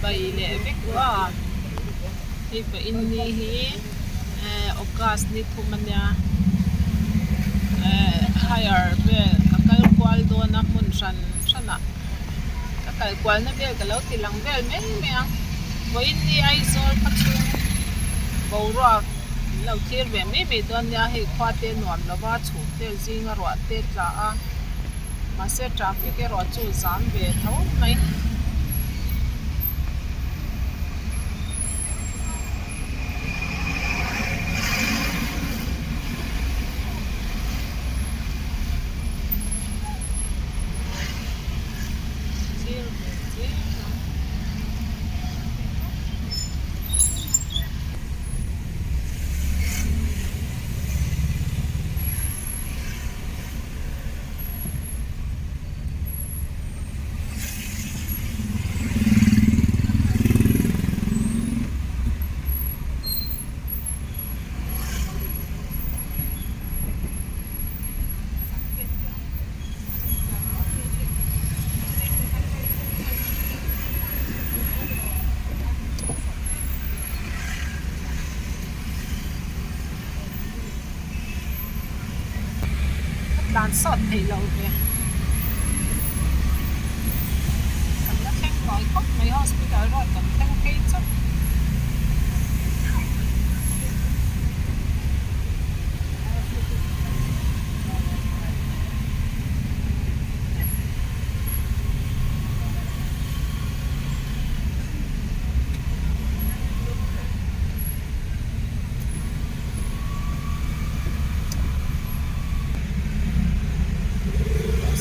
Chibai leh vek a hei vawiin ni hi ehh august ni thum ania ehh hire vel ka kal kual dawn a hmun hran hran ah ka kal kual na vel ka lo ti lang vel mai mai a vawiin ni Aizawl khaw chhung boruak min lo thlir ve mai mai dawn nia hei khua te nuam lo va chhum vel zinga ruah te tla a mahse traffic erawh chu zam ve tho mai. Thlir ve zel ang. Ka tlan sawt theih loh ve. Kan la thleng tawi khawp mai hospital road kan thleng phei chauh.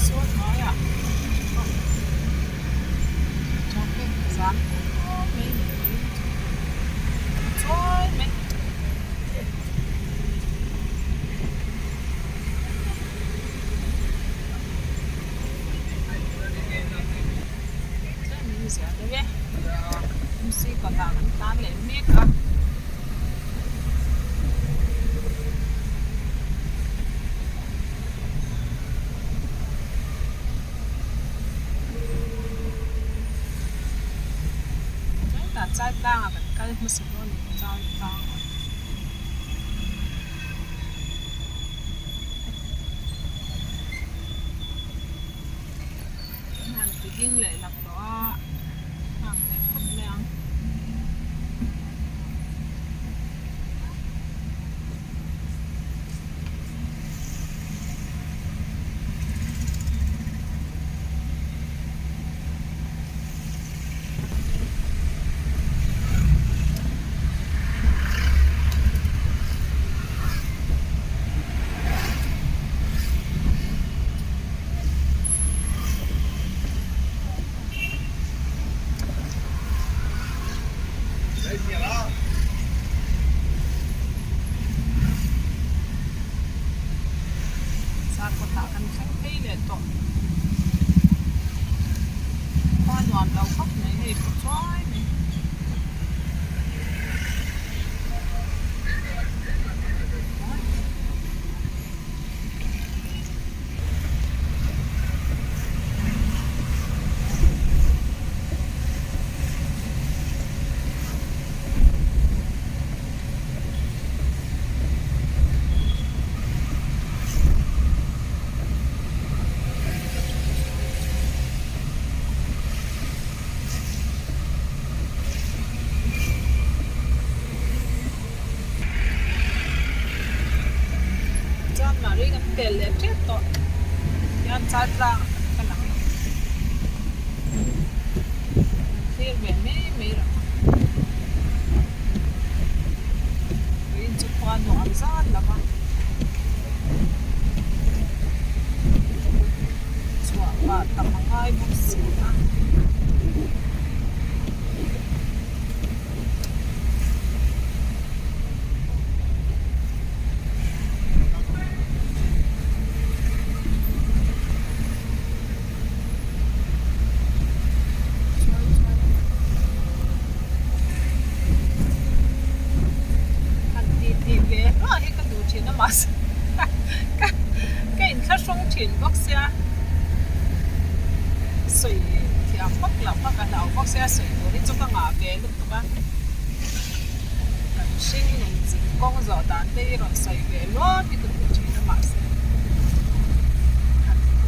Saw hnuaiah traffic zam khawp mai ni in chuai mai. Tlem in zia deuh e MC kawtah kan tan leh mek a. Hetah chai tlangah kan kal hmasa dawn a ni chai tlangah. An ti ding leh laklawh a nghak leh phawt mai ang. Zarkawtah kan thleng phei leh tawh. Khua nuam lo khawp mai hei pawh chuai mai. Chuan mahni kan pel leh tep tawh hian chaltlang ah kan kal ang thlir ve mai mai rawh vawiin chu khua nuam zat lo va chhuah pah tam a ngai bawk si a. Han tih tih ve hluah hi ka duh thin a mahse ka inthlahrung thin bawk sia sawi thiam. thiam vak loh kha ka hlau bawk sia sawi tur hi chu ka ngah ve lutuk a. Kan hring nun zin kawng zawh dan te hi rawn sawi ve luam hi ka duh thin a mahse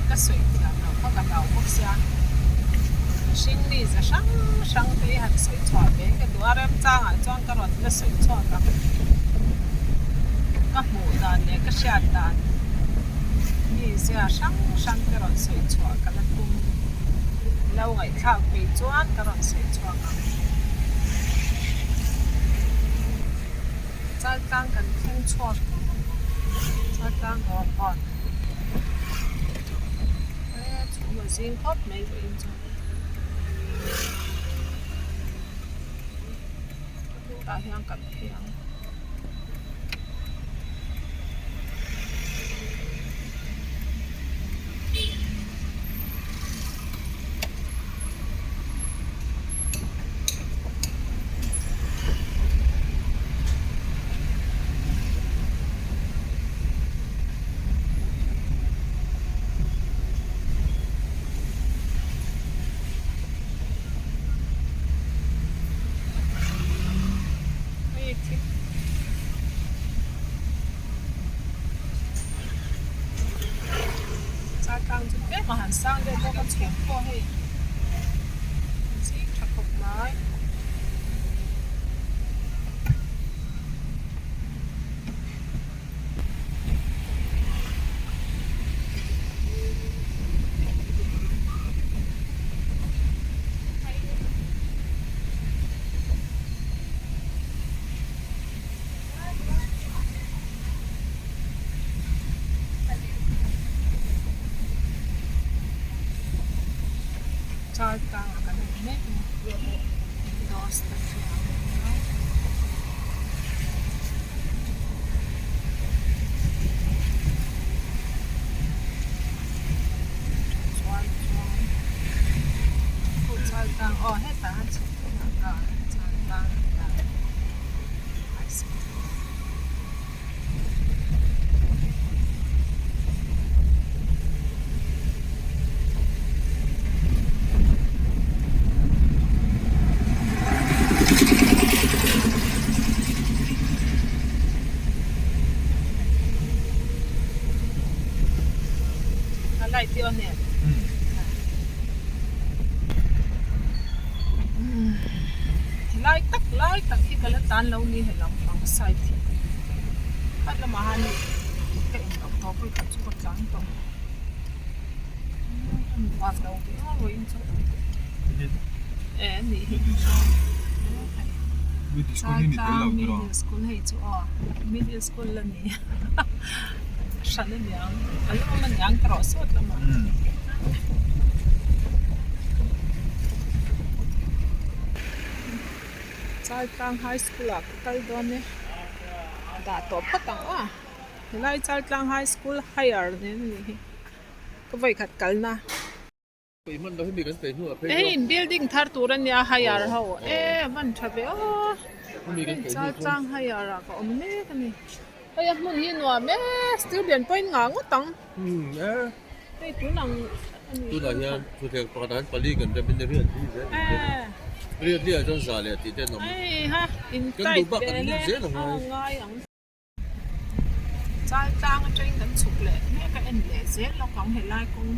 ka sawi thiam loh kha ka hlau bawk sia. Mihring mi ze hrang hrang te hi han sawi chhuah ve ka duh a remchangah chuan ka rawn la sawi chhuak ang. Ka hmuh dan leh ka hriat dan mi zia hrang hrang te rawn sawi chhuah ka la tum lo ngaihthlak peih chuan ka rawn sawi chhuak ang. Chaltlang kan thleng chhuak Chaltlang aw hawn e chhum a zing khawp mai vawiin chu tah hian kan phei ang. Chaltlang chu tlem a han sang deuh bawk a chhum pawh hei a zing tha khawp mai. Chaltlang ah kan awm mek a ni dosta khi a awm a. Chuan chuan chaltlang aw hetah hian chhuk phei a chaltlang high school. A light hi on em? Lai tak lai tak hi ka la tan lo ni he lampang side hi khat lamah hian ka in loh tawh pawh hi chu ka tlan tawh van lo ve aw vawiin chu e nih hi Chaltlang middle school hei chu aw middle school la ni hran a niang a la awm a niang ka rawh sawt lamah. Chaltlang high school ah ka kal dawn e dah tawh phawt ang aw helai Chaltlang high school higher nen a nih hi ka vawikhat kalna. Hei in building thar tur a nia higher ho e a van tha ve aw hei Chaltlang higher ah ka awm mek a ni hei a hmun hi nuam e student pawhin ngah ngawt ang hei tunang a ni tunah hian thutthleng pakhat ah hian pali kan rem in riat li zel riat li ah chuan za leh tih te an awm hei ha in kan duh bak kan lut zel ang ngai ang. Chaltlang atangin kan chhuk leh mek a en leh zel lawk ang helai kawng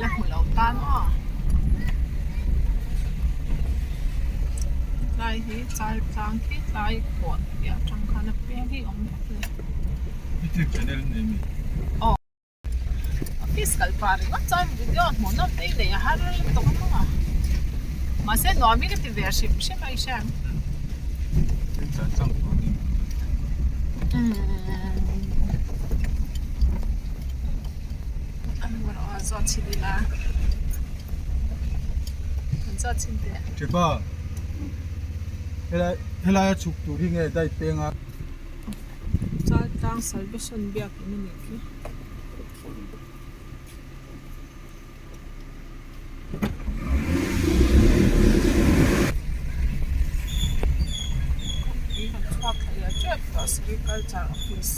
la hmu lo tan aw tlai hi chaltlang khi tlai kawn piah atang khan a peng hi awm vek a ni. Youtube channel an nei mi? Aw. Office kal pah ringawt chuan video hmuh nawm te hi nei a har tawk a maw mahse nuam hi ka ti ve hrim hrim a i hria ang. Zawt chhin ila kan zawt chhin teh. Thipa helai helai a chhuk tur hi nge dai peng a. Chaltlang Salvation biakin a nih khi. Kawngpui kan chhuak thla leh tep tawh Agriculture office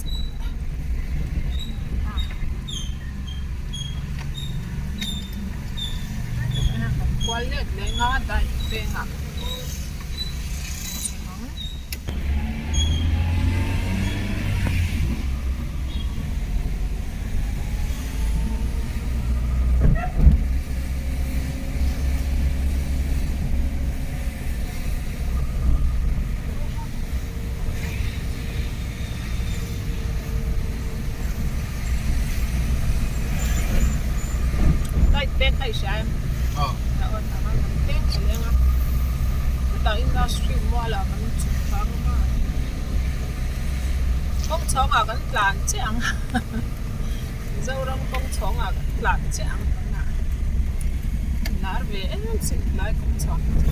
a kual let leh nga dai pengah chhuk ang. Light pek a i hria em? Aw. A aw tak a kan pek ta leng a. Chutah industry mualah kan chhuk thang a. Kawng chhawngah kan tlan chiah ang. Mizoram kawng chhawngah kan tlan chiah ang tunah. Lar ve em sin tlai kawng chhawng hi chu.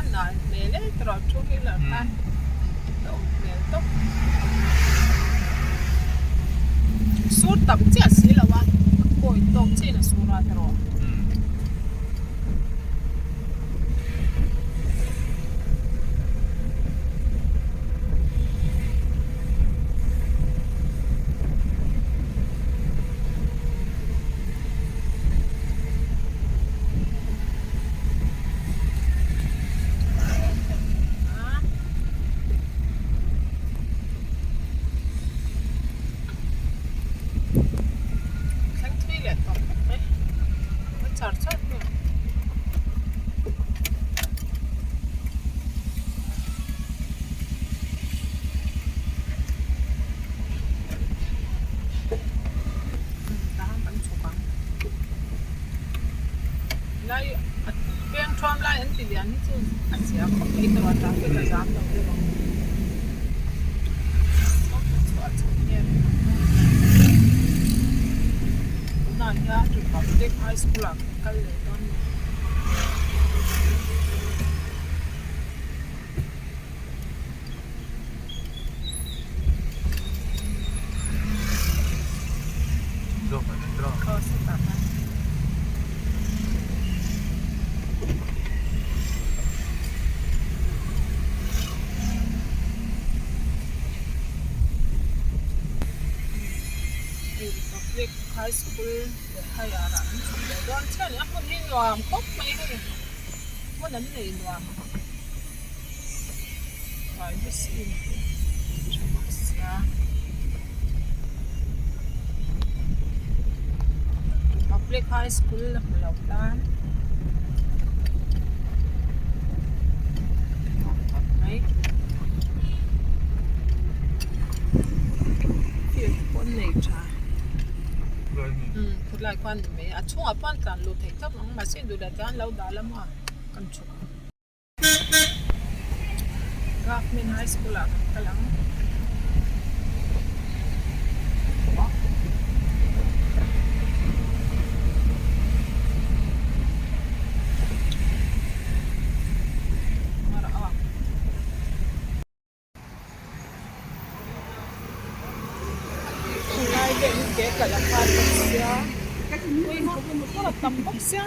A nal hmel e tawrh two wheeler khan a awm hmel tawp sur tam chiah si lo a a kawi tawk chiah in a sur a tawrh. Thleng thui leh tawh khawp mai a char char hnu Tah kan chhuk ang lai a peng thuam lai an ti lian hi chu a zia khawp mai tawh a traffic a zam lo deuh ang chhuah chho nge tunah hian Republic High School ah kan kal leh dawn a ni. Republic High School leh higher ah an chhuk leh dawn chiah a ni a hmun hi nuam khawp mai hei hmun an nei nuam. Privacy tha bawk sia Republic High School a hmu lo tan nuam khawp mai field pawh an nei tha khawtlai khuan ni mai a chhungah pawh an tlan luh theih tawp ang mahse duhdah te an lo dah lam a kan chhuk ang. Government High School ah kan kal ang. Lai vel hi ke kal a khan bawk sia motor a tam bawk sia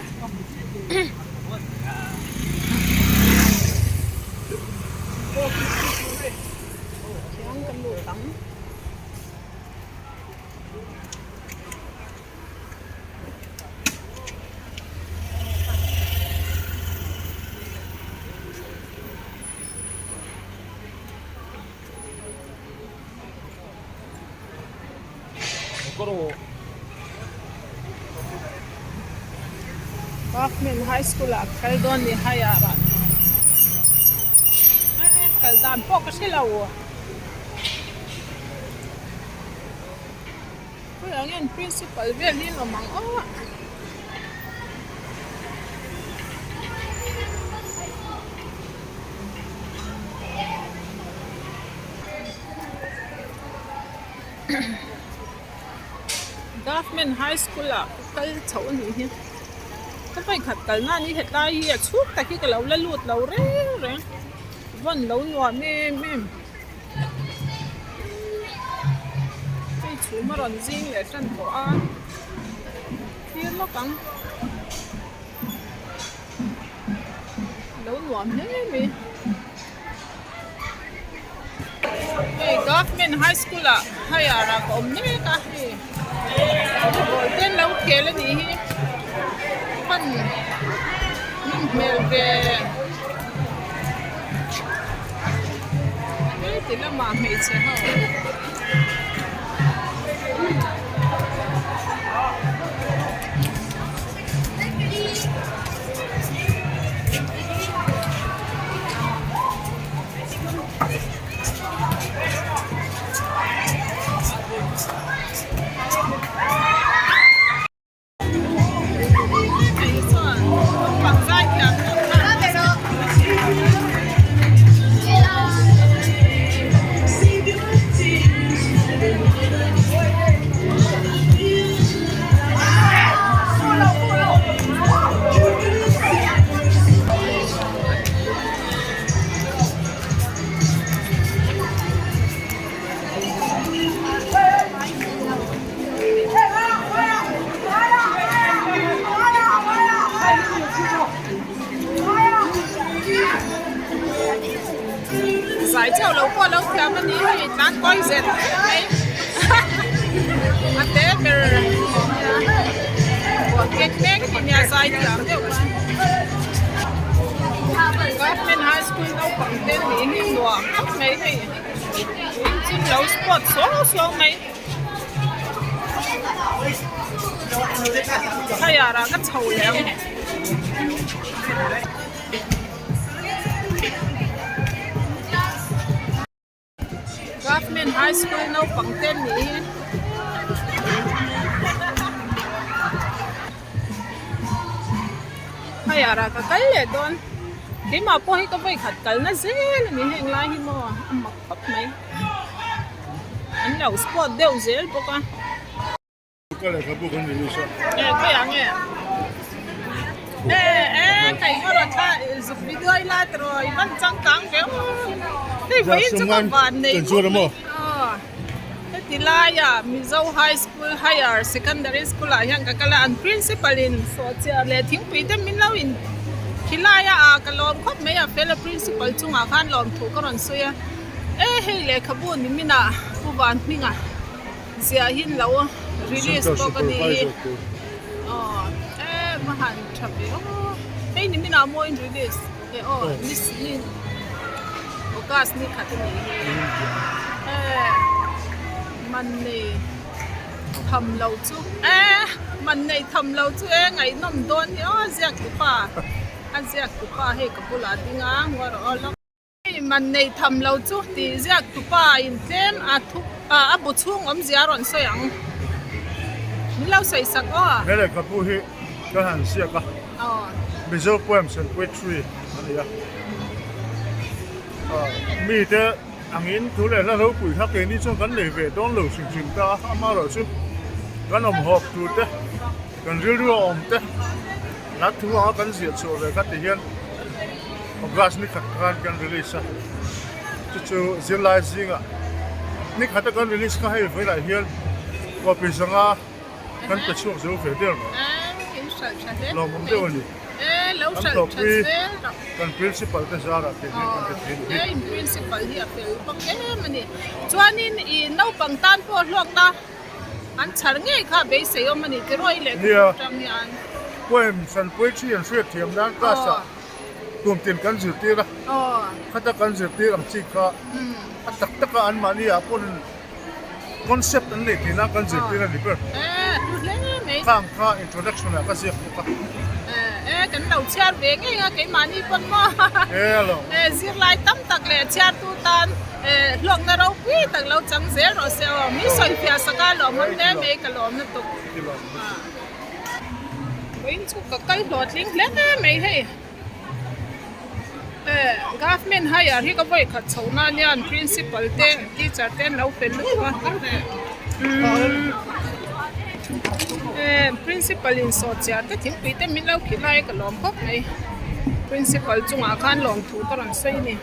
khian ka lut ang. Government High School ah kal dawn ni higher ah kal dan pawh ka hre lo khawiah nge an principal vel hi an awm ang aw. Government High School ah ka kal chhoh a nih hi ka vawikhat kal nan hi hetlai hi a chhung tak hi ka lo la lut lo reng reng vawn lo nuam em em hei chhum a rawn zing leh tan tawh a thil. lawk ang. Lo nuam hle mai. Hei government high school ah higher ah ka awm mek a hei volleyball te an lo khel a nih hi hman hnim hmel ve heti lamah hmeichhe ho. Zai chauh lo pawh lo thiam a ni hei tlan kawi zet mai a te ber buah kek mek tih nia zai thiam deuh a government high school naupang te nih hi nuam khawp mai hei tin lo sport suau suau mai hei ah ka chho leh ang. Government High School naupang te an nih hi. Hei ah ka kal leh dawn keimah pawh hi ka vawikhat kalna zel a ni heng lai hi maw a mak khawp mai an lo sport deuh zel bawk a. Ka lehkhabu kan release a. E khawiah nge? E e kai ngaw rawh thla zuk video i la tiraw i van changkang ve aw. Hei vawiin chu ka van nei khawp mai. Aw heti laia Mizo High School Higher Secondary School ah hian ka kal a an principal in sawhchiar leh thingpui te min lo in khilai a ah ka lawm khawp mai a fel a principal chungah khan lawmthu ka rawn sawi a e hei lehkhabu nimin ah Pu Vanhminga Ziah hi lo release bawk a nih hi aw e va han tha ve aw hei ni minah maw in release e aw ni ni august ni khat a nih hi e man nei tham lo chu e man nei tham lo chu e ngaihnawm dawn hi aw ziak tupa a ziak tupa hei ka bulah a ding a ngawi rawh aw. Hei man nei tham lo chu tih ziak tupa in tlem a thu a bu chhung awmzia a rawn sawi ang. Min lo sawi sak aw. He lehkhabu hi ka han ziak a, Mizo Poems and Poetry a ni a. Mite angin thu leh hla ropui kha keini chuan kan nei ve dawn lo hrim hrim ta a, amaherawhchu kan awmhawp tur te, kan rilru a awm te, Hla thu anga kan ziah chhuah ve kha ti hian August ni khat khan kan release a, chu chu zirlai zingah ni khata kan release kha hei vawilah hian copy zanga kan pe chhuak zo ve der mai. Lawmawm deuh a ni. Kan tawpui kan principal te zarah te hian kan pe thei ni hi. Principal hi a fel bawk em a ni. Chuanin i naupang tan pawh hlawkna An chhar ngei kha beisei awm a ni tiraw i lehkhabu atang hian. Poems an poetry an hriat thiam nan class ah tum tin kan zirtir a, khata kan zirtir ang chi kha a tak tak a anmahni ah pawn concept an nei tih nan kan zirtir a ni ber. Khang kha introduction ah ka ziak bawk a. Kan lo chhiar ve ngei a keimahni pawn maw. Zirlai tam tak leh chhiartu tan. Hlawkna ropui tak lo chang zel rawh se aw. Mi sawifiah sak a lawmawm hle mai ka lawm lutuk. Vawiin chu ka kal hlawhtling hle mai hei. Government higher hi ka vawi khat chho nan hian principal te teacher te an lo fel lutuk a. Principal in sawhchiah te thingpui te min lo khilh lai ka lawm khawp mai. Principal chungah khan lawmthu ka rawn sawi a ni.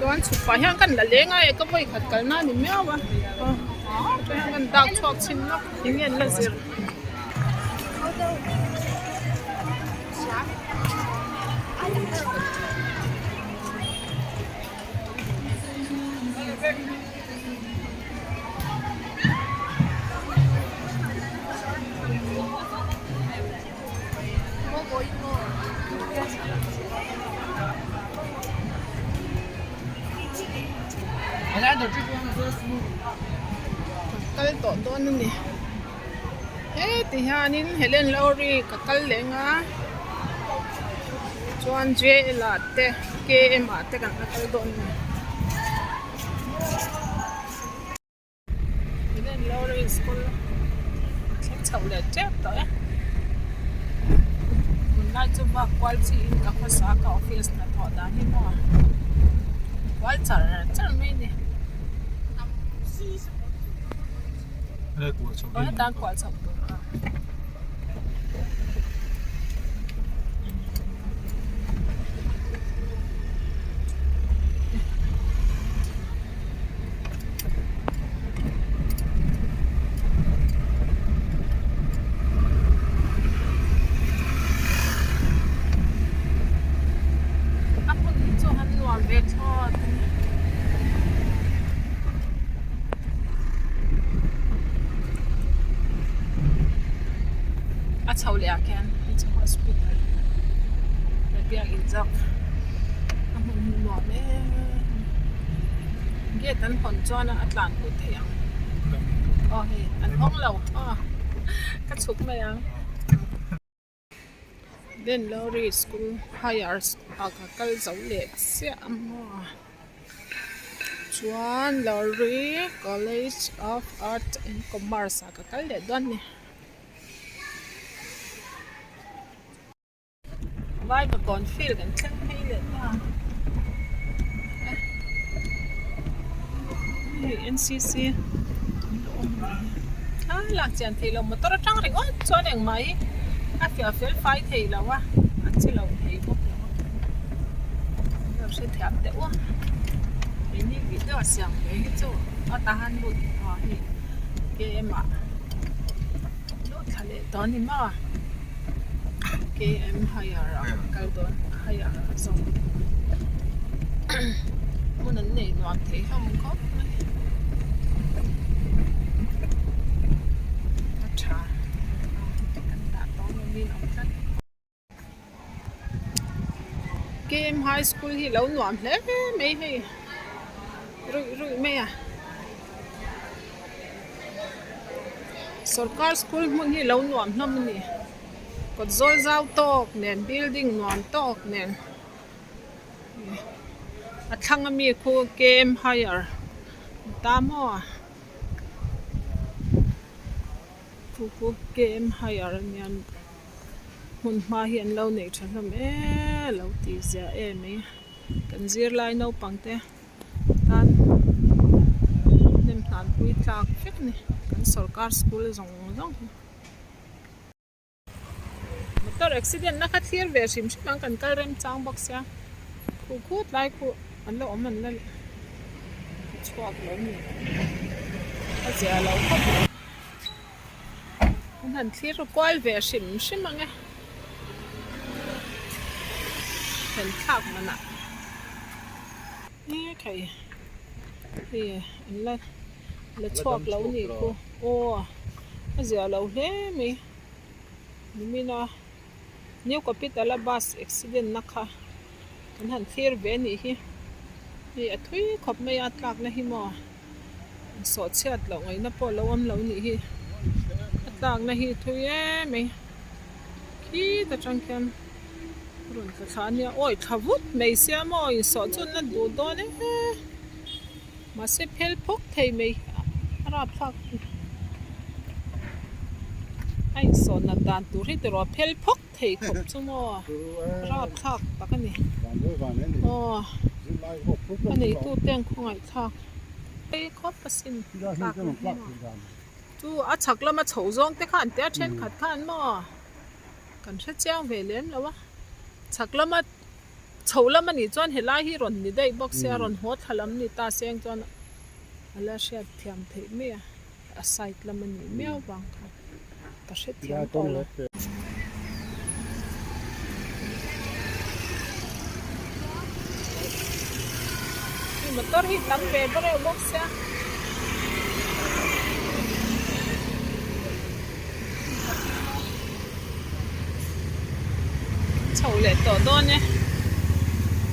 Chuan chhuk pah hian kan la leng a e ka vawi khat kalna a ni miau a chuan hian kan dak chhuak chhin lawk eng nge an la zir. Kal tawh dawn a ni heti hianin Helen Lowry ka kal leng a chuan J_L ah te K_M ah te kan la kal dawn a ni. Helen Lowry school thleng chhoh leh tep tawh e tunlai chu bak kual chi in ka khawsa ka office hnathawh dan hi maw kual char char mai a ni aw heta kual chhoh tur a. A hmun hi chu han nuam ve thlawt a ni. A chho leh ah khian hei chu hospital biakin zawk a hmun hi nuam em. Gate an hawn chuan a tlan pui theih ang aw hei an hawng lo aw ka chhuk mai ang Den Lowry school higher ah ka kal zo leh chiah a maw chuan Lowry college of art and commerce ah ka kal leh dawn a ni. Vaivakawn field kan thleng phei leh ta hei N C C an lo awm a nih hi a lak chian theih loh motor atang ringawt chuan engmah hi a fiah fel fai thei lo a a chi lo thei bawk lo a an lo hrethiam deuh a keini video siam ve hi chu a tahan lut ah hei K M ah lut thla leh tawh a ni maw. K_M hire ah kal dawn hire a zawng hmun an nei nuam thei hlawm khawp mai a tha kan dah tawh awmin awm tlat K_M high school hi lo nuam hle mai hei ruih ruih mai a. Sorkar school hmun hi lo nuam hlawm a ni kawt zawl zau tawk nen building nuam tawk nen a thlang ami khu K M hire an ta maw khu khu K M hire a nia hmun hma hi an lo neih tha hlawm eee lo tih ziah em mai kan zirlai naupang te. Tan hnem hnan pui tlak vek a ni kan sorkar school zawng zawng hi. Motor accident na kha thlir ve hrim hrim ang kan kal rem chang bawk sia khu khut lai khu an la awm an la chhuak lo ni a zia lo khawp mai. An han thlir kual ve hrim hrim ang e. Thlen thlak manah e khai hei an la la chhuak lo nih khu aw a zia lo hle mai nimin a new capital a bus accident na kha kan han thlir ve anih hi hei a thui khawp mai a tlak na hi maw. Sawhchhiat loh ngaihna pawh lo awm lo nih hi a tlakna hi thui em mai khit atang khian rawn tla thla ania awi thla vut mai sia maw insawh chu an la duh dawn e mahse phel phawk thei mai a rapthlak a insawh nat dan tur hi tiraw phel phawk thei khawp chu maw rapthlak tak a ni aw a neitute an khawngaih thlak. Phei khawp asin tlak na hi maw chu a chhak lama chho zawng te khan tia thenkhat khan maw kan hre chiang ve lem lo a chhak lama chho lam anih chuan helai hi rawn ni daih bawk sia rawn haw thla lam ni ta seng chuan a la hriat thiam theih mai a a side lam anih miau vang khan. Ka hrethiam tawh lo. Hei motor hi tam ve ber reuh bawk sia. Chho leh tawh dawn e.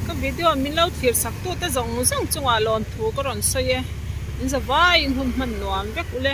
Ka video min lo thlir sak tute zawng zawng chungah lawmthu ka rawn sawi e. In zavaiin hun hman nuam vek ule.